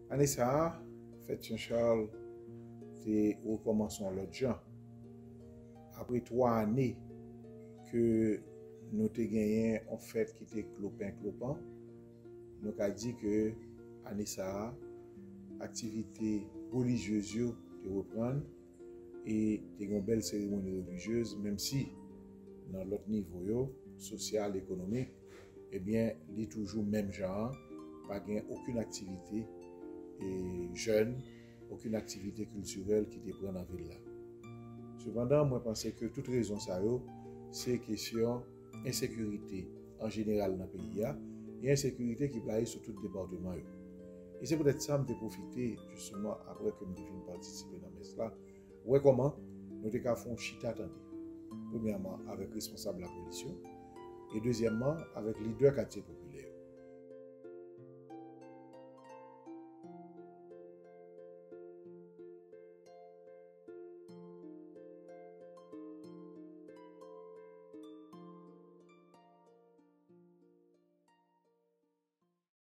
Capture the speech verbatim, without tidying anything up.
Ane sa a, fèt Jean Charles te rekòmanse yon lòt jan. Apre twa ane ke nou te genyen yon fèt ki te klopen klopan, nou ka di ke ane sa a, aktivite relijyez yo te reprann e te gen yon bèl seremoni relijyez, menm si nan lòt nivo yo, sosyal, ekonomik, ebyen, li toujou menm jan an, pa gen okenn aktivite e jèn, okenn aktivite kiltirèl ki te pran nan vil la. Sepandan, mwen panse ke tout rezon sa yo, se kesyon ensekirite an jeneral nan peyi a, e ensekirite ki blayi sou tout depatman yo. E se poutèt sa m te pwofite, jisteman, apre ke m te fin patisipe nan mès la, wè kòman nou te ka fè yon chita tande. Premyèman, avèk responsab lapolis yo, e dezyèmman, avèk lidè katye popilè.